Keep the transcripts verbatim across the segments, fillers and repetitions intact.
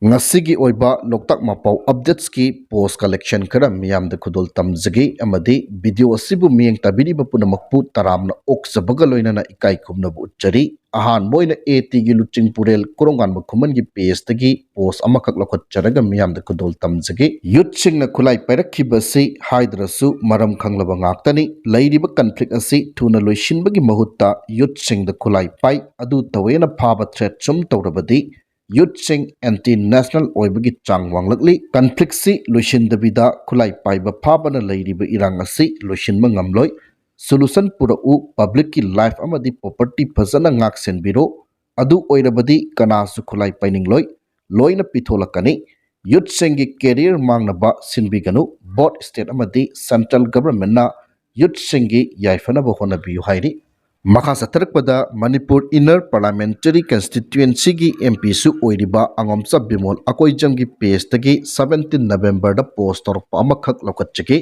ꯉꯁꯤꯒꯤ ꯑꯣꯏꯕ ꯂꯣꯛꯇꯥꯛ ꯃꯄꯥꯎ ꯑꯞꯗꯦꯠꯁꯀꯤ ꯄꯣꯁ ꯀꯂꯦꯛꯁꯟ ꯈꯔ ꯃꯤꯌꯥꯝꯗ ꯈꯨꯗꯣꯜ ꯇꯝꯖꯒꯦ, ꯑꯃꯗꯤ ꯚꯤꯗꯤꯑꯣ ꯑꯁꯤꯕꯨ ꯃꯤꯠꯌꯦꯡ ꯇꯥꯕꯤꯔꯤꯕ ꯄꯨꯝꯅꯃꯛꯄꯨ ꯇꯔꯥꯝꯅ ꯑꯣꯛꯆꯕꯒ ꯂꯣꯏꯅꯅ ꯏꯀꯥꯏ ꯈꯨꯝꯅꯕ ꯎꯠꯆꯔꯤ꯫ ꯑꯍꯥꯟꯕ ꯑꯣꯏꯅ ꯑꯦ ꯇꯤꯒꯤ ꯂꯨꯆꯤꯡ ꯄꯨꯔꯦꯜ ꯀꯣꯔꯣꯡꯒꯥꯟꯕ ꯈꯨꯃꯟꯒꯤ ꯄꯦꯖꯇꯒꯤ ꯄꯣꯁ ꯑꯃꯈꯛ ꯂꯧꯈꯠꯆꯔꯒ ꯃꯤꯌꯥꯝꯗ ꯈꯨꯗꯣꯜ ꯇꯝꯖꯒꯦ꯫ ꯌꯨꯠꯁꯤꯡꯅ ꯈꯨꯠꯂꯥꯏ ꯄꯥꯏꯔꯛꯈꯤꯕꯁꯤ ꯍꯥꯏꯗ꯭ꯔꯁꯨ ꯃꯔꯝ ꯈꯪꯂꯕ ꯉꯥꯛꯇꯅꯤ꯫ ꯂꯩꯔꯤꯕ ꯀꯟꯐ꯭ꯂꯤꯛ ꯑꯁꯤ ꯊꯨꯅ ꯂꯣꯏꯁꯤꯟꯕꯒꯤ ꯃꯍꯨꯠꯇ ꯌꯨꯠꯁꯤꯡꯗ ꯈꯨꯠꯂꯥꯏ ꯄꯥꯏ, ꯑꯗꯨ ꯇꯧꯋꯦꯅ ꯐꯥꯕ ꯊ꯭ꯔꯦꯠ ꯁꯨꯝ ꯇꯧꯔꯕꯗꯤ ꯌꯨꯠꯁꯤꯡ ꯑꯦꯟꯇꯤ ꯅꯦꯁꯅꯦꯜ ꯑꯣꯏꯕꯒꯤ ꯆꯥꯡ ꯋꯥꯡꯂꯛꯂꯤ꯫ ꯀꯟꯐ꯭ꯂꯤꯛꯁꯤ ꯂꯣꯏꯁꯤꯟꯗꯕꯤꯗ ꯈꯨꯠꯂꯥꯏ ꯄꯥꯏꯕ ꯐꯥꯕꯅ ꯂꯩꯔꯤꯕ ꯏꯔꯥꯡ ꯑꯁꯤ ꯂꯣꯏꯁꯤꯟꯕ ꯉꯝꯂꯣꯏ꯫ ꯁꯣꯂꯨꯁꯟ ꯄꯨꯔꯛꯎ, ꯄꯕ꯭ꯂꯤꯛꯀꯤ ꯂꯥꯏꯐ ꯑꯃꯗꯤ ꯄ꯭ꯔꯣꯄꯔꯇꯤ ꯐꯖꯅ ꯉꯥꯛ ꯁꯦꯟꯕꯤꯔꯣ, ꯑꯗꯨ ꯑꯣꯏꯔꯕꯗꯤ ꯀꯅꯥꯁꯨ ꯈꯨꯠꯂꯥꯏ ꯄꯥꯏꯅꯤꯡꯂꯣꯏ, ꯂꯣꯏꯅ ꯄꯤꯊꯣꯛꯂꯛꯀꯅꯤ꯫ ꯌꯨꯠꯁꯤꯡꯒꯤ ꯀꯦꯔꯤꯌꯔ ꯃꯥꯡꯅꯕ ꯁꯤꯟꯕꯤꯒꯅꯨ꯫ ꯕꯣꯠ ꯁ꯭ꯇꯦꯠ ꯑꯃꯗꯤ ꯁꯦꯟꯇ꯭ꯔꯦꯜ ꯒꯚꯔꯟꯃꯦꯟꯠꯅ ꯌꯨꯠꯁꯤꯡꯒꯤ ꯌꯥꯏꯐꯅꯕ ꯍꯣꯠꯅꯕꯤꯌꯨ ꯍꯥꯏꯔꯤ꯫ ꯃꯈꯥ ꯆꯠꯊꯔꯛꯄꯗ ꯃꯅꯤꯄꯨꯔ ꯏꯟꯅꯔ ꯄꯥꯔꯂꯤꯌꯥꯃꯦꯟꯇꯔꯤ ꯀꯟꯁꯇꯤꯇ꯭ꯌꯨꯑꯦꯟꯁꯤꯒꯤ ꯑꯦꯝ ꯄꯤꯁꯨ ꯑꯣꯏꯔꯤꯕ ꯑꯉꯣꯝꯆꯥ ꯕꯤꯃꯣꯜ ꯑꯀꯣꯏꯖꯝꯒꯤ ꯄꯦꯖꯇꯒꯤ ꯁꯕꯦꯟꯇꯤꯟ ꯅꯕꯦꯝꯕꯔꯗ ꯄꯣꯁ ꯇꯧꯔꯛꯄ ꯑꯃꯈꯛ ꯂꯧꯈꯠꯆꯒꯦ꯫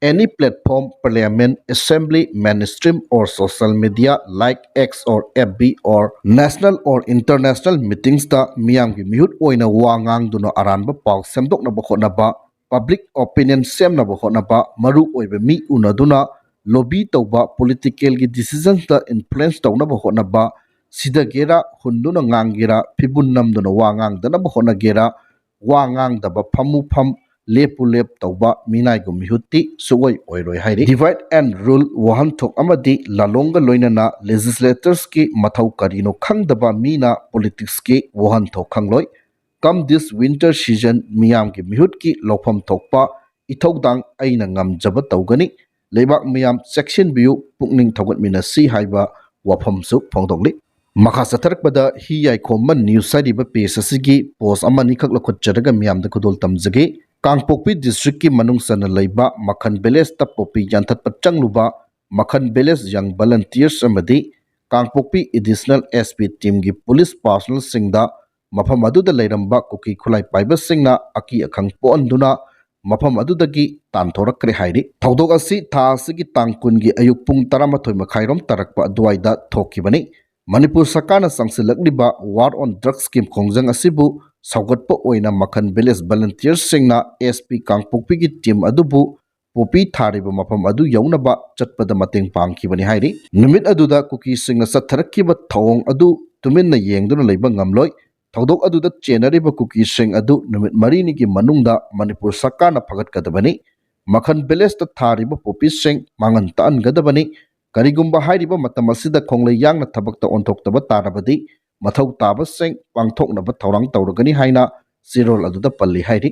Any platform, parliament, assembly, mainstream or social media like X or F B or national or international meetingsꯇ ꯃꯤꯌꯥꯝꯒꯤ ꯃꯤꯍꯨꯠ ꯑꯣꯏꯅ ꯋꯥ ꯉꯥꯡꯗꯨꯅ ꯑꯔꯥꯟꯕ ꯄꯥꯎ ꯁꯦꯝꯗꯣꯛꯅꯕ ꯍꯣꯠꯅꯕ, ꯄꯕ꯭ꯂꯤꯛ ꯑꯣꯄꯤꯅꯤꯌꯟ ꯁꯦꯝꯅꯕ ꯍꯣꯠꯅꯕ, ꯃꯔꯨ ꯑꯣꯏꯕ ꯃꯤ ꯎꯅꯗꯨꯅ ꯂꯣꯕꯤ ꯇꯧꯕ, ꯄꯣꯂꯤꯇꯤꯀꯦꯜꯒꯤ ꯗꯤꯁꯤꯖꯟꯁꯇ ꯏꯟꯐ꯭ꯂꯨꯌꯦꯟꯁ ꯇꯧꯅꯕ ꯍꯣꯠꯅꯕ, ꯁꯤꯗꯒꯦꯔꯥ, ꯍꯨꯟꯗꯨꯅ ꯉꯥꯡꯒꯦꯔꯥ, ꯐꯤꯕꯨꯟ ꯅꯝꯗꯨꯅ ꯋꯥ ꯉꯥꯡꯗꯅꯕ ꯍꯣꯠꯅꯒꯦꯔꯥ, ꯋꯥ ꯉꯥꯡꯗꯕ, ꯐꯝꯃꯨ ꯐꯝ, ꯂꯦꯞꯄꯨ ꯂꯦꯞ ꯇꯧꯕ ꯃꯤꯅꯥꯏꯒꯨꯝ ꯃꯤꯍꯨꯠꯇꯤ ꯁꯨꯛꯑꯣꯏ ꯑꯣꯏꯔꯣꯏ ꯍꯥꯏꯔꯤ꯫ Divide and rule ꯋꯥꯍꯟꯊꯣꯛ ꯑꯃꯗꯤ ꯂꯥꯂꯣꯡꯒ ꯂꯣꯏꯅꯅ ꯂꯦꯖꯤꯁꯂꯦꯇꯔꯁꯀꯤ ꯃꯊꯧ ꯀꯔꯤꯅꯣ ꯈꯪꯗꯕ ꯃꯤꯅ ꯄꯣꯂꯤꯇꯤꯛꯁꯀꯤ ꯋꯥꯍꯟꯊꯣꯛ ꯈꯪꯂꯣꯏ꯫ Come this winter season ꯃꯤꯌꯥꯝꯒꯤ ꯃꯤꯍꯨꯠꯀꯤ ꯂꯧꯐꯝ ꯊꯣꯛꯄ ꯏꯊꯧꯗꯥꯡ ꯑꯩꯅ ꯉꯝꯖꯕ ꯇꯧꯒꯅꯤ꯫ ꯂꯩꯕꯥꯛ ꯃꯤꯌꯥꯝ ꯆꯦꯛꯁꯤꯟꯕꯤꯌꯨ, ꯄꯨꯛꯅꯤꯡ ꯊꯧꯒꯠꯃꯤꯟꯅꯁꯤ ꯍꯥꯏꯕ ꯋꯥꯐꯝꯁꯨ ꯐꯣꯡꯗꯣꯛꯂꯤ꯫ ꯃꯈꯥ ꯆꯠꯊꯔꯛꯄꯗ ꯍꯤ ꯌꯥꯏꯈꯣꯝꯕ ꯅ꯭ꯌꯨꯁ ꯍꯥꯏꯔꯤꯕ ꯄꯦꯖ ꯑꯁꯤꯒꯤ ꯄꯣꯁ ꯑꯃꯅꯤꯈꯛ ꯂꯧꯈꯠꯆꯔꯒ ꯃꯤꯌꯥꯝꯗ ꯈꯨꯗꯣꯜ ꯇꯝꯖꯒꯦ꯫ ꯀꯥꯡꯄꯣꯛꯄꯤ ꯗꯤꯁꯇ꯭ꯔꯤꯛꯀꯤ ꯃꯅꯨꯡ ꯆꯟꯅ ꯂꯩꯕ ꯃꯈꯟ ꯚꯤꯂꯦꯖꯇ ꯄꯣꯄꯤ ꯌꯥꯟꯊꯠꯄ ꯆꯪꯂꯨꯕ ꯃꯈꯟ ꯚꯤꯂꯦꯖ ꯌꯪ ꯚꯂꯟꯇꯤꯌꯔꯁ ꯑꯃꯗꯤ ꯀꯥꯡꯄꯣꯛꯄꯤ ꯑꯦꯗꯤꯁꯅꯦꯜ ꯑꯦꯁ ꯄꯤ ꯇꯤꯝꯒꯤ ꯄꯨꯂꯤꯁ ꯄꯥꯔꯁꯣꯅꯦꯜꯁꯤꯡꯗ ꯃꯐꯝ ꯑꯗꯨꯗ ꯂꯩꯔꯝꯕ ꯀꯨꯀꯤ ꯈꯨꯠꯂꯥꯏ ꯄꯥꯏꯕꯁꯤꯡꯅ ꯑꯀꯤ ꯑꯈꯪ ꯄꯣꯛꯍꯟꯗꯨꯅ ꯃꯐꯝ ꯑꯗꯨꯗꯒꯤ ꯇꯥꯟꯊꯣꯔꯛꯈ꯭ꯔꯦ ꯍꯥꯏꯔꯤ꯫ ꯊꯧꯗꯣꯛ ꯑꯁꯤ ꯊꯥ ꯑꯁꯤꯒꯤ ꯇꯥꯡ ꯀꯨꯟꯒꯤ ꯑꯌꯨꯛ ꯄꯨꯡ ꯇꯔꯥꯃꯥꯊꯣꯏ ꯃꯈꯥꯏꯔꯣꯝ ꯇꯥꯔꯛꯄ ꯑꯗꯨꯋꯥꯏꯗ ꯊꯣꯛꯈꯤꯕꯅꯤ꯫ ꯃꯅꯤꯄꯨꯔ ꯁꯔꯀꯥꯔꯅ ꯆꯪꯁꯤꯜꯂꯛꯂꯤꯕ War on Drugsꯀꯤ ꯈꯣꯡꯖꯪ ꯑꯁꯤꯕꯨ ꯁꯧꯒꯠꯄ ꯑꯣꯏꯅ ꯃꯈꯟ ꯚꯤꯂꯦꯖ ꯚꯂꯟꯇꯤꯌꯔꯁꯤꯡꯅ ꯑꯦꯁ ꯄꯤ ꯀꯥꯡꯄꯣꯛꯄꯤꯒꯤ ꯇꯤꯝ ꯑꯗꯨꯕꯨ ꯄꯣꯄꯤ ꯊꯥꯔꯤꯕ ꯃꯐꯝ ꯑꯗꯨ ꯌꯧꯅꯕ ꯆꯠꯄꯗ ꯃꯇꯦꯡ ꯄꯥꯡꯈꯤꯕꯅꯤ ꯍꯥꯏꯔꯤ꯫ ꯅꯨꯃꯤꯠ ꯑꯗꯨꯗ ꯀꯨꯀꯤꯁꯤꯡꯅ ꯆꯠꯊꯔꯛꯈꯤꯕ ꯊꯧꯑꯣꯡ ꯑꯗꯨ ꯇꯨꯃꯤꯟꯅ ꯌꯦꯡꯗꯨꯅ ꯂꯩꯕ ꯉꯝꯂꯣꯏ꯫ ꯊꯧꯗꯣꯛ ꯑꯗꯨꯗ ꯆꯦꯟꯅꯔꯤꯕ ꯀꯨꯀꯤꯁꯤꯡ ꯑꯗꯨ ꯅꯨꯃꯤꯠ ꯃꯔꯤꯅꯤꯒꯤ ꯃꯅꯨꯡꯗ ꯃꯅꯤꯄꯨꯔ ꯁꯔꯀꯥꯔꯅ ꯐꯒꯠꯀꯗꯕꯅꯤ꯫ ꯃꯈꯟ ꯚꯤꯂꯦꯖꯇ ꯊꯥꯔꯤꯕ ꯄꯣꯄꯤꯁꯤꯡ ꯃꯥꯡꯍꯟ ꯇꯥꯛꯍꯟꯒꯗꯕꯅꯤ꯫ ꯀꯔꯤꯒꯨꯝꯕ ꯍꯥꯏꯔꯤꯕ ꯃꯇꯝ ꯑꯁꯤꯗ ꯈꯣꯡꯂꯩ ꯌꯥꯡꯅ ꯊꯕꯛꯇ ꯑꯣꯟꯊꯣꯛꯇꯕ ꯇꯥꯔꯕꯗꯤ ꯃꯊꯧ ꯇꯥꯕꯁꯤꯡ ꯄꯥꯡꯊꯣꯛꯅꯕ ꯊꯧꯔꯥꯡ ꯇꯧꯔꯒꯅꯤ ꯍꯥꯏꯅ ꯆꯦꯔꯣꯜ ꯑꯗꯨꯗ ꯄꯜꯂꯤ ꯍꯥꯏꯔꯤ꯫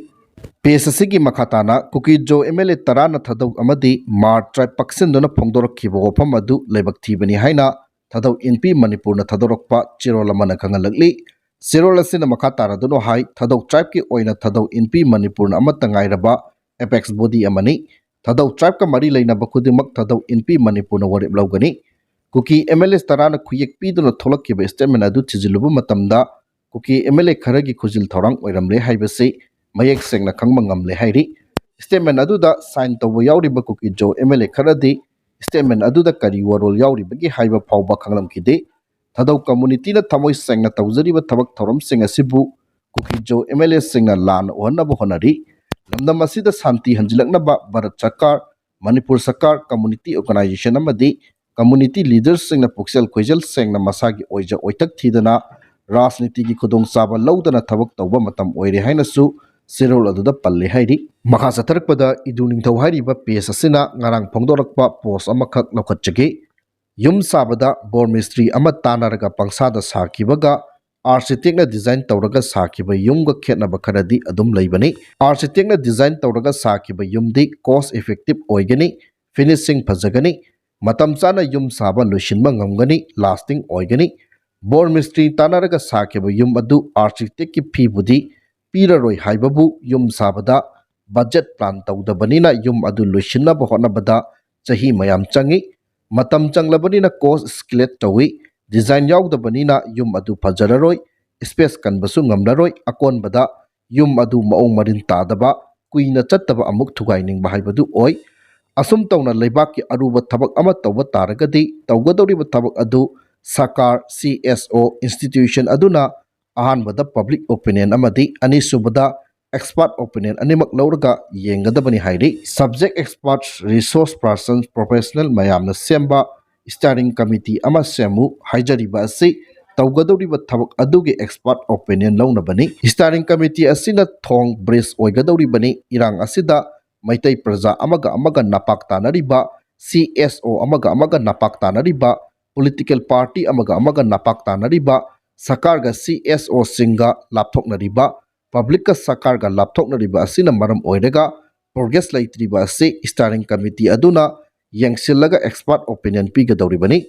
ꯄꯦꯖ ꯑꯁꯤꯒꯤ ꯃꯈꯥ ꯇꯥꯅ ꯀꯨꯀꯤ ꯖꯣ ꯑꯦꯝ ꯑꯦꯜ ꯑꯦ ꯇꯔꯥꯅ ꯊꯥꯗꯧ ꯑꯃꯗꯤ ꯃꯥꯔ ꯇꯔꯥꯏꯕ ꯄꯛꯁꯤꯟꯗꯨꯅ ꯐꯣꯡꯗꯣꯔꯛꯈꯤꯕ ꯋꯥꯐꯝ ꯑꯗꯨ ꯂꯥꯏꯕꯛ ꯊꯤꯕꯅꯤ ꯍꯥꯏꯅ ꯊꯥꯗꯧ ꯏꯟꯄꯤ ꯃꯅꯤꯄꯨꯔꯅ ꯊꯥꯗꯣꯔꯛꯄ ꯆꯦꯔꯣꯜ ꯑꯃꯅ ꯈꯪꯍꯜꯂꯛꯂꯤ꯫ ꯆꯦꯔꯣꯜ ꯑꯁꯤꯅ ꯃꯈꯥ ꯇꯥꯔꯗꯨꯅ ꯍꯥꯏ, ꯊꯥꯗꯧ ꯇ꯭ꯔꯥꯏꯕꯀꯤ ꯑꯣꯏꯅ ꯊꯥꯗꯧ ꯏꯟꯄꯤ ꯃꯅꯤꯄꯨꯔꯅ ꯑꯃꯠꯇ ꯉꯥꯏꯔꯕ ꯑꯦꯄꯦꯛꯁ ꯕꯣꯗꯤ ꯑꯃꯅꯤ꯫ ꯊꯥꯗꯧ ꯇ꯭ꯔꯥꯏꯕꯀ ꯃꯔꯤ ꯂꯩꯅꯕ ꯈꯨꯗꯤꯡꯃꯛ ꯊꯥꯗꯧ ꯏꯟꯄꯤ ꯃꯅꯤꯄꯨꯔꯅ ꯋꯥꯔꯦꯞ ꯂꯧꯒꯅꯤ꯫ ꯀꯨꯀꯤ ꯑꯦꯝ ꯑꯦꯜ ꯑꯦ ꯇꯔꯥꯅ ꯈꯨꯌꯦꯛ ꯄꯤꯗꯨꯅ ꯊꯣꯛꯂꯛꯈꯤꯕ ꯁ꯭ꯇꯦꯠꯃꯦꯟ ꯑꯗꯨ ꯊꯤꯖꯤꯜꯂꯨꯕ ꯃꯇꯝꯗ ꯀꯨꯀꯤ ꯑꯦꯝ ꯑꯦꯜ ꯑꯦ ꯈꯔꯒꯤ ꯈꯨꯖꯤꯜ ꯊꯧꯔꯥꯡ ꯑꯣꯏꯔꯝꯂꯦ ꯍꯥꯏꯕꯁꯤ ꯃꯌꯦꯛ ꯁꯦꯡꯅ ꯈꯪꯕ ꯉꯝꯂꯦ ꯍꯥꯏꯔꯤ꯫ ꯁ꯭ꯇꯦꯠꯃꯦꯟ ꯑꯗꯨꯗ ꯁꯥꯏꯟ ꯇꯧꯕ ꯌꯥꯎꯔꯤꯕ ꯀꯨꯀꯤ ꯖꯣ ꯑꯦꯝ ꯑꯦꯜ ꯑꯦ ꯈꯔꯗꯤ ꯁ꯭ꯇꯦꯠꯃꯦꯟ ꯑꯗꯨꯗ ꯀꯔꯤ ꯋꯥꯔꯣꯜ ꯌꯥꯎꯔꯤꯕꯒꯦ ꯍꯥꯏꯕ ꯐꯥꯎꯕ ꯈꯪꯂꯝꯈꯤꯗꯦ꯫ ꯊꯥꯗꯧ ꯀꯝꯃꯨꯅꯤꯇꯤꯅ ꯊꯃꯣꯏ ꯁꯦꯡꯅ ꯇꯧꯖꯔꯤꯕ ꯊꯕꯛ ꯊꯧꯔꯝꯁꯤꯡ ꯑꯁꯤꯕꯨ ꯀꯨꯀꯤ ꯖꯣ ꯑꯦꯝ ꯑꯦꯜ ꯑꯦꯁꯤꯡꯅ ꯂꯥꯟꯅ ꯎꯍꯟꯅꯕ ꯍꯣꯠꯅꯔꯤ꯫ ꯂꯝꯗꯝ ꯑꯁꯤꯗ ꯁꯥꯟꯇꯤ ꯍꯟꯖꯤꯜꯂꯛꯅꯕ ꯚꯥꯔꯠ ꯁꯔꯀꯥꯔ, ꯃꯅꯤꯄꯨꯔ ꯁꯔꯀꯥꯔ, ꯀꯝꯃꯨꯅꯤꯇꯤ ꯑꯣꯔꯒꯅꯥꯏꯖꯦꯁꯟ ꯑꯃꯗꯤ ꯀꯝꯃꯨꯅꯤꯇꯤ ꯂꯤꯗꯔꯁꯤꯡꯅ ꯄꯨꯛꯆꯦꯜ ꯈꯣꯏꯖꯦꯜ ꯁꯦꯡꯅ ꯃꯁꯥꯒꯤ ꯑꯣꯏꯖ ꯑꯣꯏꯊꯛ ꯊꯤꯗꯅ ꯔꯥꯖꯅꯤꯇꯤꯒꯤ ꯈꯨꯗꯣꯡꯆꯥꯕ ꯂꯧꯗꯅ ꯊꯕꯛ ꯇꯧꯕ ꯃꯇꯝ ꯑꯣꯏꯔꯦ ꯍꯥꯏꯅꯁꯨ ꯆꯦꯔꯣꯜ ꯑꯗꯨꯗ ꯄꯜꯂꯦ ꯍꯥꯏꯔꯤ꯫ ꯃꯈꯥ ꯆꯠꯊꯔꯛꯄꯗ ꯏꯗꯨ ꯅꯤꯡꯊꯧ ꯍꯥꯏꯔꯤꯕ ꯄꯦꯖ ꯑꯁꯤꯅ ꯉꯔꯥꯡ ꯐꯣꯡꯗꯣꯔꯛꯄ ꯄꯣꯁ ꯑꯃꯈꯛ ꯂꯧꯈꯠꯆꯒꯦ꯫ ꯌꯨꯝ ꯁꯥꯕꯗ ꯕꯣꯔ ꯃꯤꯁꯇ꯭ꯔꯤ ꯑꯃ ꯇꯥꯟꯅꯔꯒ ꯄꯪꯁꯥꯗ ꯁꯥꯈꯤꯕꯒ ꯑꯥꯔꯀꯤꯇꯦꯛꯅ ꯗꯤꯖꯥꯏꯟ ꯇꯧꯔꯒ ꯁꯥꯈꯤꯕ ꯌꯨꯝꯒ ꯈꯦꯠꯅꯕ ꯈꯔꯗꯤ ꯑꯗꯨꯝ ꯂꯩꯕꯅꯤ꯫ ꯑꯥꯔꯀꯤꯇꯦꯛꯅ ꯗꯤꯖꯥꯏꯟ ꯇꯧꯔꯒ ꯁꯥꯈꯤꯕ ꯌꯨꯝꯗꯤ ꯀꯣꯁ ꯏꯐꯦꯛꯇꯤꯚ ꯑꯣꯏꯒꯅꯤ, ꯐꯤꯅꯤꯁꯤꯡ ꯐꯖꯒꯅꯤ, ꯃꯇꯝ ꯆꯥꯅ ꯌꯨꯝ ꯁꯥꯕ ꯂꯣꯏꯁꯤꯟꯕ ꯉꯝꯒꯅꯤ, ꯂꯥꯁꯇꯤꯡ ꯑꯣꯏꯒꯅꯤ꯫ ꯕꯣꯔ ꯃꯤꯁꯇ꯭ꯔꯤ ꯇꯥꯟꯅꯔꯒ ꯁꯥꯈꯤꯕ ꯌꯨꯝ ꯑꯗꯨ ꯑꯥꯔꯀꯤꯇꯦꯛꯀꯤ ꯐꯤꯕꯨꯗꯤ ꯄꯤꯔꯔꯣꯏ ꯍꯥꯏꯕꯕꯨ ꯌꯨꯝ ꯁꯥꯕꯗ ꯕꯖꯦꯠ ꯄ꯭ꯂꯥꯟ ꯇꯧꯗꯕꯅꯤꯅ ꯌꯨꯝ ꯑꯗꯨ ꯂꯣꯏꯁꯤꯟꯅꯕ ꯍꯣꯠꯅꯕꯗ ꯆꯍꯤ ꯃꯌꯥꯝ ꯆꯪꯏ꯫ ꯃꯇꯝ ꯆꯪꯂꯕꯅꯤꯅ ꯀꯣꯁ ꯏꯁꯀꯦꯂꯦꯠ ꯇꯧꯏ꯫ ꯗꯤꯖꯥꯏꯟ ꯌꯥꯎꯗꯕꯅꯤꯅ ꯌꯨꯝ ꯑꯗꯨ ꯐꯖꯔꯔꯣꯏ, ꯁ꯭ꯄꯦꯁ ꯀꯟꯕꯁꯨ ꯉꯝꯂꯔꯣꯏ꯫ ꯑꯀꯣꯟꯕꯗ ꯌꯨꯝ ꯑꯗꯨ ꯃꯑꯣꯡ ꯃꯔꯤꯟ ꯇꯥꯗꯕ, ꯀꯨꯏꯅ ꯆꯠꯇꯕ ꯑꯃꯨꯛ ꯊꯨꯒꯥꯏꯅꯤꯡꯕ ꯍꯥꯏꯕꯗꯨ ꯑꯣꯏ꯫ ꯑꯁꯨꯝ ꯇꯧꯅ ꯂꯩꯕꯥꯛꯀꯤ ꯑꯔꯨꯕ ꯊꯕꯛ ꯑꯃ ꯇꯧꯕ ꯇꯥꯔꯒꯗꯤ ꯇꯧꯒꯗꯧꯔꯤꯕ ꯊꯕꯛ ꯑꯗꯨ ꯁꯔꯀꯥꯔ, ꯁꯤ ꯑꯦꯁ ꯑꯣ, ꯏꯟꯁꯇꯤꯇ꯭ꯌꯨꯁꯟ ꯑꯗꯨꯅ ꯑꯍꯥꯟꯕꯗ public opinion ꯑꯃꯗꯤ ꯑꯅꯤꯁꯨꯕꯗ expert opinion ꯑꯅꯤꯃꯛ ꯂꯧꯔꯒ ꯌꯦꯡꯒꯗꯕꯅꯤ ꯍꯥꯏꯔꯤ꯫ Subject experts, resource persons, professional ꯃꯌꯥꯝꯅ ꯁꯦꯝꯕ steering committee ꯑꯃ ꯁꯦꯝꯃꯨ ꯍꯥꯏꯖꯔꯤꯕ ꯑꯁꯤ ꯇꯧꯒꯗꯧꯔꯤꯕ ꯊꯕꯛ ꯑꯗꯨꯒꯤ expert opinion ꯂꯧꯅꯕꯅꯤ꯫ Steering committee ꯑꯁꯤꯅ ꯊꯣꯡ bridge ꯑꯣꯏꯒꯗꯧꯔꯤꯕꯅꯤ꯫ ꯏꯔꯥꯡ ꯑꯁꯤꯗ ꯃꯩꯇꯩ ꯄ꯭ꯔꯖꯥ ꯑꯃꯒ ꯑꯃꯒ ꯅꯄꯥꯛ ꯇꯥꯅꯔꯤꯕ, C S O ꯑꯃꯒ ꯑꯃꯒ ꯅꯄꯥꯛ ꯇꯥꯅꯔꯤꯕ, political party ꯑꯃꯒ ꯑꯃꯒ ꯅꯄꯥꯛ ꯇꯥꯅꯔꯤꯕ, ꯁꯔꯀꯥꯔꯒ C S O ꯁꯤꯡꯒ ꯂꯥꯞꯊꯣꯛꯅꯔꯤꯕ, publicꯀ ꯁꯔꯀꯥꯔꯒ ꯂꯥꯞꯊꯣꯛꯅꯔꯤꯕ ꯑꯁꯤꯅ ꯃꯔꯝ ꯑꯣꯏꯔꯒ progress ꯂꯩꯇ꯭ꯔꯤꯕ ꯑꯁꯤ steering committee ꯑꯗꯨꯅ ꯌꯦꯡꯁꯤꯜꯂꯒ expert opinion ꯄꯤꯒꯗꯧꯔꯤꯕꯅꯤ꯫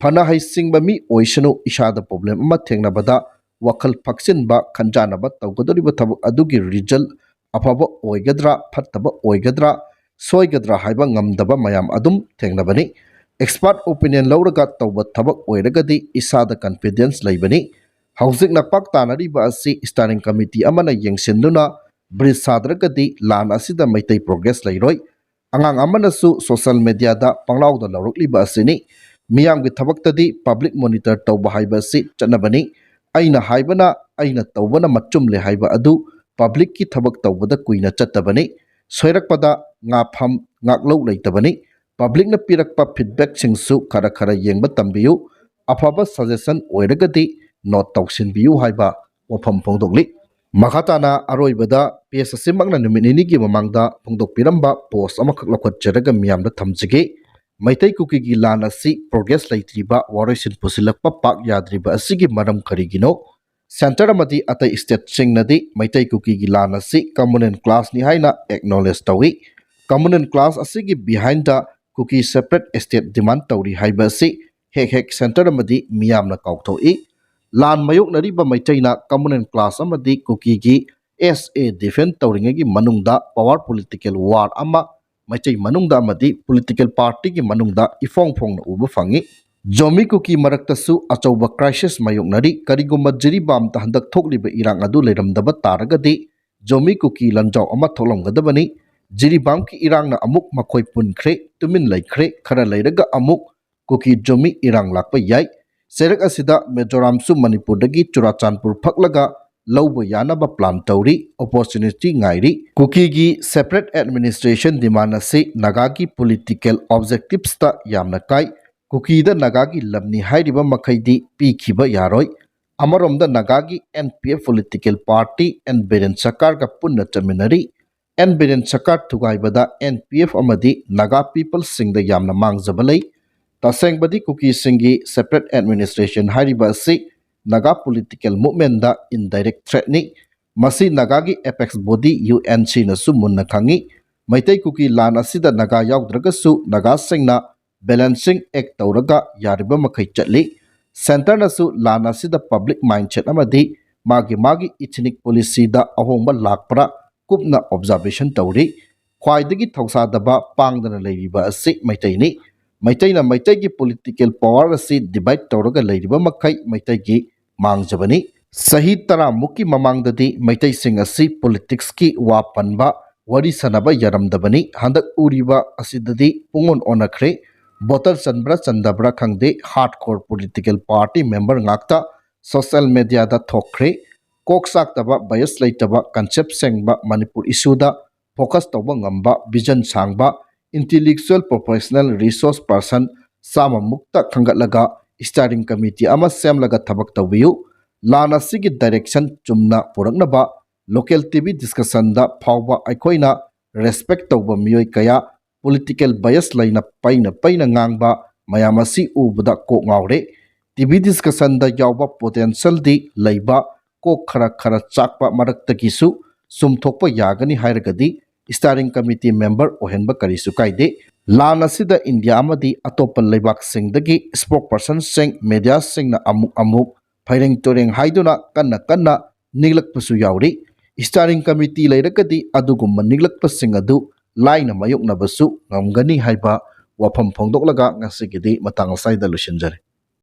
ꯐꯅ ꯍꯩꯁꯤꯡꯕ ꯃꯤ ꯑꯣꯏꯁꯅꯨ, ꯏꯁꯥꯗ problem ꯑꯃ ꯊꯦꯡꯅꯕꯗ ꯋꯥꯈꯜ ꯐꯛꯆꯤꯟꯕ, ꯈꯟꯖꯥꯟꯅꯕ ꯇꯧꯒꯗꯧꯔꯤꯕ ꯊꯕꯛ ꯑꯗꯨꯒꯤ result ꯑꯐꯕ ꯑꯣꯏꯒꯗ꯭ꯔꯥ, ꯐꯠꯇꯕ ꯑꯣꯏꯒꯗ꯭ꯔꯥ, ꯁꯣꯏꯒꯗ꯭ꯔꯥ ꯍꯥꯏꯕ ꯉꯝꯗꯕ ꯃꯌꯥꯝ ꯑꯗꯨꯝ ꯊꯦꯡꯅꯕꯅꯤ꯫ Expert opinion ꯂꯧꯔꯒ ꯇꯧꯕ ꯊꯕꯛ ꯑꯣꯏꯔꯒꯗꯤ ꯏꯁꯥꯗ confidence ꯂꯩꯕꯅꯤ꯫ ꯍꯧꯖꯤꯛ ꯅꯄꯥꯛ ꯇꯥꯅꯔꯤꯕ ꯑꯁꯤ steering committee ꯑꯃꯅ ꯌꯦꯡꯁꯤꯟꯗꯨꯅ bridge ꯁꯥꯗ꯭ꯔꯒꯗꯤ ꯂꯥꯟ ꯑꯁꯤꯗ ꯃꯩꯇꯩ progress ꯂꯩꯔꯣꯏ꯫ ꯑꯉꯥꯡ ꯑꯃꯅꯁꯨ social mediaꯗ ꯄꯪꯂꯥꯎꯗ ꯂꯥꯎꯔꯛꯂꯤꯕ ꯑꯁꯤꯅꯤ꯫ ꯃꯤꯌꯥꯝꯒꯤ ꯊꯕꯛꯇꯗꯤ public monitor ꯇꯧꯕ ꯍꯥꯏꯕ ꯑꯁꯤ ꯆꯠꯅꯕꯅꯤ꯫ ꯑꯩꯅ ꯍꯥꯏꯕꯅ, ꯑꯩꯅ ꯇꯧꯕꯅ ꯃꯆꯨꯝꯂꯦ ꯍꯥꯏꯕ ꯑꯗꯨ publicꯀꯤ ꯊꯕꯛ ꯇꯧꯕꯗ ꯀꯨꯏꯅ ꯆꯠꯇꯕꯅꯤ꯫ ꯁꯣꯏꯔꯛꯄꯗ ꯉꯥꯐꯝ ꯉꯥꯛꯂꯧ ꯂꯩꯇꯕꯅꯤ꯫ Publicꯅ ꯄꯤꯔꯛꯄ feedbackꯁꯤꯡꯁꯨ ꯈꯔ ꯈꯔ ꯌꯦꯡꯕ ꯇꯝꯕꯤꯌꯨ꯫ ꯑꯐꯕ suggestion ꯑꯣꯏꯔꯒꯗꯤ note ꯇꯧꯁꯤꯟꯕꯤꯌꯨ ꯍꯥꯏꯕ ꯋꯥꯐꯝ ꯐꯣꯡꯗꯣꯛꯂꯤ꯫ ꯃꯈꯥ ꯇꯥꯅ ꯑꯔꯣꯏꯕꯗ page ꯑꯁꯤꯃꯛꯅ ꯅꯨꯃꯤꯠ ꯅꯤꯅꯤꯒꯤ ꯃꯃꯥꯡꯗ ꯐꯣꯡꯗꯣꯛꯄꯤꯔꯝꯕ post ꯑꯃꯈꯛ ꯂꯧꯈꯠꯆꯔꯒ ꯃꯤꯌꯥꯝꯗ ꯊꯝꯖꯒꯦ꯫ ꯃꯩꯇꯩ ꯀꯨꯀꯤꯒꯤ ꯂꯥꯟ ꯑꯁꯤ progress ꯂꯩꯇ꯭ꯔꯤꯕ, ꯋꯥꯔꯣꯏꯁꯤꯟ ꯄꯨꯁꯤꯜꯂꯛꯄ ꯄꯥꯛ ꯌꯥꯗ꯭ꯔꯤꯕ ꯑꯁꯤꯒꯤ ꯃꯔꯝ ꯀꯔꯤꯒꯤꯅꯣ? Centre ꯑꯃꯗꯤ ꯑꯇꯩ stateꯁꯤꯡꯅꯗꯤ ꯃꯩꯇꯩ ꯀꯨꯀꯤꯒꯤ ꯂꯥꯟ ꯑꯁꯤ communal classꯅꯤ ꯍꯥꯏꯅ acknowledge ꯇꯧꯏ꯫ Communal class ꯑꯁꯤꯒꯤ behindꯗ ꯀꯨꯀꯤ separate state demand ꯇꯧꯔꯤ ꯍꯥꯏꯕ ꯑꯁꯤ ꯍꯦꯛ ꯍꯦꯛ centre ꯑꯃꯗꯤ ꯃꯤꯌꯥꯝꯅ ꯀꯥꯎꯊꯣꯛꯏ꯫ ꯂꯥꯟ ꯃꯥꯌꯣꯛꯅꯔꯤꯕ ꯃꯩꯇꯩꯅ communal class ꯑꯃꯗꯤ ꯀꯨꯀꯤꯒꯤ S A defend ꯇꯧꯔꯤꯉꯩꯒꯤ ꯃꯅꯨꯡꯗ power political war ꯑꯃ ꯃꯩꯇꯩ ꯃꯅꯨꯡꯗ ꯑꯃꯗꯤ political partyꯒꯤ ꯃꯅꯨꯡꯗ ꯏꯐꯣꯡ ꯐꯣꯡꯅ ꯎꯕ ꯐꯪꯏ꯫ ꯖꯣꯃꯤ ꯀꯨꯀꯤ ꯃꯔꯛꯇꯁꯨ ꯑꯆꯧꯕ crisis ꯃꯥꯌꯣꯛꯅꯔꯤ꯫ ꯀꯔꯤꯒꯨꯝꯕ ꯖꯤꯔꯤꯕꯥꯝꯗ ꯍꯟꯗꯛ ꯊꯣꯛꯂꯤꯕ ꯏꯔꯥꯡ ꯑꯗꯨ ꯂꯩꯔꯝꯗꯕ ꯇꯥꯔꯒꯗꯤ ꯖꯣꯃꯤ ꯀꯨꯀꯤ ꯂꯥꯟꯖꯥꯎ ꯑꯃ ꯊꯣꯛꯂꯝꯒꯗꯕꯅꯤ꯫ ꯖꯤꯔꯤꯕꯥꯝꯒꯤ ꯏꯔꯥꯡꯅ ꯑꯃꯨꯛ ꯃꯈꯣꯏ ꯄꯨꯟꯈ꯭ꯔꯦ, ꯇꯨꯃꯤꯟ ꯂꯩꯈ꯭ꯔꯦ꯫ ꯈꯔ ꯂꯩꯔꯒ ꯑꯃꯨꯛ ꯀꯨꯀꯤ ꯖꯣꯃꯤ ꯏꯔꯥꯡ ꯂꯥꯛꯄ ꯌꯥꯏ꯫ ꯆꯩꯔꯛ ꯑꯁꯤꯗ ꯃꯤꯖꯣꯔꯥꯝꯁꯨ ꯃꯅꯤꯄꯨꯔꯗꯒꯤ ꯆꯨꯔꯥꯆꯥꯟꯄꯨꯔ ꯐꯛꯂꯒ ꯂꯧꯕ ꯌꯥꯅꯕ plan ꯇꯧꯔꯤ, opportunity ꯉꯥꯏꯔꯤ꯫ ꯀꯨꯀꯤꯒꯤ separate administration demand ꯑꯁꯤ ꯅꯥꯒꯥꯒꯤ political objectivesꯇ ꯌꯥꯝꯅ ꯀꯥꯏ꯫ ꯀꯨꯀꯤꯗ ꯅꯥꯒꯥꯒꯤ ꯂꯝꯅꯤ ꯍꯥꯏꯔꯤꯕ ꯃꯈꯩꯗꯤ ꯄꯤꯈꯤꯕ ꯌꯥꯔꯣꯏ꯫ ꯑꯃꯔꯣꯝꯗ ꯅꯥꯒꯥꯒꯤ N P F political party N Biren ꯁꯔꯀꯥꯔꯒ ꯄꯨꯟꯅ ꯆꯠꯃꯤꯟꯅꯔꯤ꯫ N Biren ꯁꯔꯀꯥꯔ ꯊꯨꯒꯥꯏꯕꯗ N P F ꯑꯃꯗꯤ ꯅꯥꯒꯥ peopleꯁꯤꯡꯗ ꯌꯥꯝꯅ ꯃꯥꯡꯖꯕ ꯂꯩ꯫ ꯇꯁꯦꯡꯕꯗꯤ ꯀꯨꯀꯤꯁꯤꯡꯒꯤ separate administration ꯍꯥꯏꯔꯤꯕ ꯑꯁꯤ ꯅꯥꯒꯥ political movementꯗ indirect threatꯅꯤ꯫ ꯃꯁꯤ ꯅꯥꯒꯥꯒꯤ apex body UNCꯅꯁꯨ ꯃꯨꯟꯅ ꯈꯪꯏ꯫ ꯃꯩꯇꯩ ꯀꯨꯀꯤ ꯂꯥꯟ ꯑꯁꯤꯗ ꯅꯥꯒꯥ ꯌꯥꯎꯗ꯭ꯔꯒꯁꯨ ꯅꯥꯒꯥꯁꯤꯡꯅ balancing act ꯇꯧꯔꯒ ꯌꯥꯔꯤꯕ ꯃꯈꯩ ꯆꯠꯂꯤ꯫ Centreꯅꯁꯨ ꯂꯥꯟ ꯑꯁꯤꯗ public mindset ꯑꯃꯗꯤ ꯃꯥꯒꯤ ꯃꯥꯒꯤ ethnic policyꯗ ꯑꯍꯣꯡꯕ ꯂꯥꯛꯄ꯭ꯔꯥ ꯀꯨꯞꯅ observation ꯇꯧꯔꯤ꯫ ꯈ꯭ꯋꯥꯏꯗꯒꯤ ꯊꯧꯁꯥꯗꯕ ꯄꯥꯡꯗꯅ ꯂꯩꯔꯤꯕ ꯑꯁꯤ ꯃꯩꯇꯩꯅꯤ꯫ ꯃꯩꯇꯩꯅ ꯃꯩꯇꯩꯒꯤ political power ꯑꯁꯤ divide ꯇꯧꯔꯒ ꯂꯩꯔꯤꯕ ꯃꯈꯩ ꯃꯩꯇꯩꯒꯤ ꯃꯥꯡꯖꯕꯅꯤ꯫ ꯆꯍꯤ ꯇꯔꯥꯃꯨꯛꯀꯤ ꯃꯃꯥꯡꯗꯗꯤ ꯃꯩꯇꯩꯁꯤꯡ ꯑꯁꯤ politicsꯀꯤ ꯋꯥ ꯄꯟꯕ, ꯋꯥꯔꯤ ꯁꯥꯟꯅꯕ ꯌꯥꯔꯝꯗꯕꯅꯤ꯫ ꯍꯟꯗꯛ ꯎꯔꯤꯕ ꯑꯁꯤꯗꯗꯤ ꯄꯨꯡꯑꯣꯟ ꯑꯣꯟꯅꯈ꯭ꯔꯦ꯫ Voter ꯆꯟꯕ꯭ꯔꯥ ꯆꯟꯗꯕ꯭ꯔꯥ ꯈꯪꯗꯦ, hardcore political party member ꯉꯥꯛꯇ social mediaꯗ ꯊꯣꯛꯈ꯭ꯔꯦ꯫ ꯀꯣꯛ ꯆꯥꯛꯇꯕ, bias ꯂꯩꯇꯕ, concept ꯁꯦꯡꯕ, ꯃꯅꯤꯄꯨꯔ issueꯗ focus ꯇꯧꯕ ꯉꯝꯕ, vision ꯁꯥꯡꯕ, intellectual professional resource person ꯆꯥꯝꯃꯃꯨꯛꯇ ꯈꯟꯒꯠꯂꯒ steering committee ꯑꯃ ꯁꯦꯝꯂꯒ ꯊꯕꯛ ꯇꯧꯕꯤꯌꯨ꯫ ꯂꯥꯟ ꯑꯁꯤꯒꯤ direction ꯆꯨꯝꯅ ꯄꯨꯔꯛꯅꯕ local TV discussionꯗ ꯐꯥꯎꯕ ꯑꯩꯈꯣꯏꯅ respect ꯇꯧꯕ ꯃꯤꯑꯣꯏ ꯀꯌꯥ political bias ꯂꯩꯅ ꯄꯩꯅ ꯄꯩꯅ ꯉꯥꯡꯕ ꯃꯌꯥꯝ ꯑꯁꯤ ꯎꯕꯗ ꯀꯣꯛ ꯉꯥꯎꯔꯦ꯫ TV discussionꯗ ꯌꯥꯎꯕ potentialꯗꯤ ꯂꯩꯕ, ꯀꯣꯛ ꯈꯔ ꯈꯔ ꯆꯥꯛꯄ ꯃꯔꯛꯇꯒꯤꯁꯨ ꯆꯨꯝꯊꯣꯛꯄ ꯌꯥꯒꯅꯤ ꯍꯥꯏꯔꯒꯗꯤ steering committee member ꯑꯣꯏꯍꯟꯕ ꯀꯔꯤꯁꯨ ꯀꯥꯏꯗꯦ꯫ ꯂꯥꯟ ꯑꯁꯤꯗ ꯏꯟꯗꯤꯌꯥ ꯑꯃꯗꯤ ꯑꯇꯣꯞꯄ ꯂꯩꯕꯥꯛꯁꯤꯡꯗꯒꯤ spokespersonꯁꯤꯡ, mediaꯁꯤꯡꯅ ꯑꯃꯨꯛ ꯑꯃꯨꯛ ꯐꯩꯔꯦꯡ ꯇꯨꯔꯦꯡ ꯍꯥꯏꯗꯨꯅ ꯀꯟꯅ ꯀꯟꯅ ꯅꯤꯛꯂꯛꯄꯁꯨ ꯌꯥꯎꯔꯤ꯫ Steering committee ꯂꯩꯔꯒꯗꯤ ꯑꯗꯨꯒꯨꯝꯕ ꯅꯤꯛꯂꯛꯄꯁꯤꯡ ꯑꯗꯨ ꯂꯥꯏꯅ ꯃꯥꯌꯣꯛꯅꯕꯁꯨ ꯉꯝꯒꯅꯤ ꯍꯥꯏꯕ ꯋꯥꯐꯝ ꯐꯣꯡꯗꯣꯛꯂꯒ ꯉꯁꯤꯒꯤꯗꯤ ꯃꯇꯥꯡ ꯑꯁ꯭ꯋꯥꯏꯗ ꯂꯣꯏꯁꯤꯟꯖꯔꯦ꯫